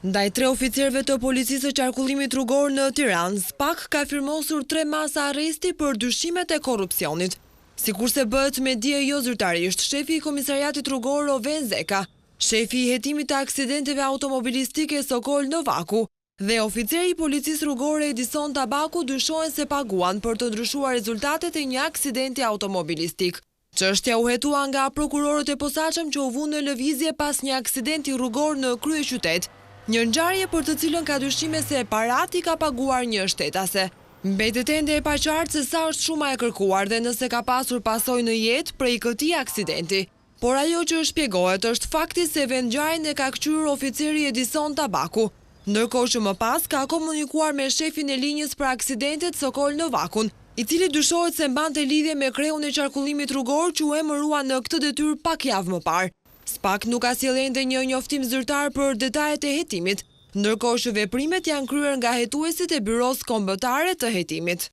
Ndaj tre oficerëve të Policisë së Qarkullimit Rrugor në Tiranë, SPAK ka firmosur tre masa arresti për dyshimet e korrupsionit. Sikurse bëhet me dije jozyrtarisht, shefi i Komisariatit Rrugor Roven Zeka, shefi i hetimit të aksidenteve automobilistike Sokol Novaku dhe oficeri i Policisë Rrugore Edison Tabaku dyshohen se paguan për të ndryshuar rezultatet e një aksidenti automobilistik. Çështja u hetua nga prokurorët e posaçëm që u vunë në lëvizje pas një aksidenti rrugor në kryeqytet, një ngjarje për të cilën ka dyshime se paratë i ka paguar një shtetase. Mbetet ende e paqartë se sa është shuma e kërkuar dhe nëse ka pasur pasojë në jetë prej këtij aksidenti. Por ajo që shpjegohet është fakti se vendngjarjen e ka këqyrur oficeri Edison Tabaku, ndërkohë që më pas ka komunikuar me shefin e linjës për aksidentet Sokol Novakun, i cili dyshohet se mbante lidhje me kreun e qarkullimit rrugor që u emërua në këtë detyrë pak javë më parë. SPAK nuk ka sjellë ende një njoftim zyrtar për detajet e hetimit, ndërkohë që veprimet janë kryer nga hetuesit e Byrosë Kombëtare të Hetimit.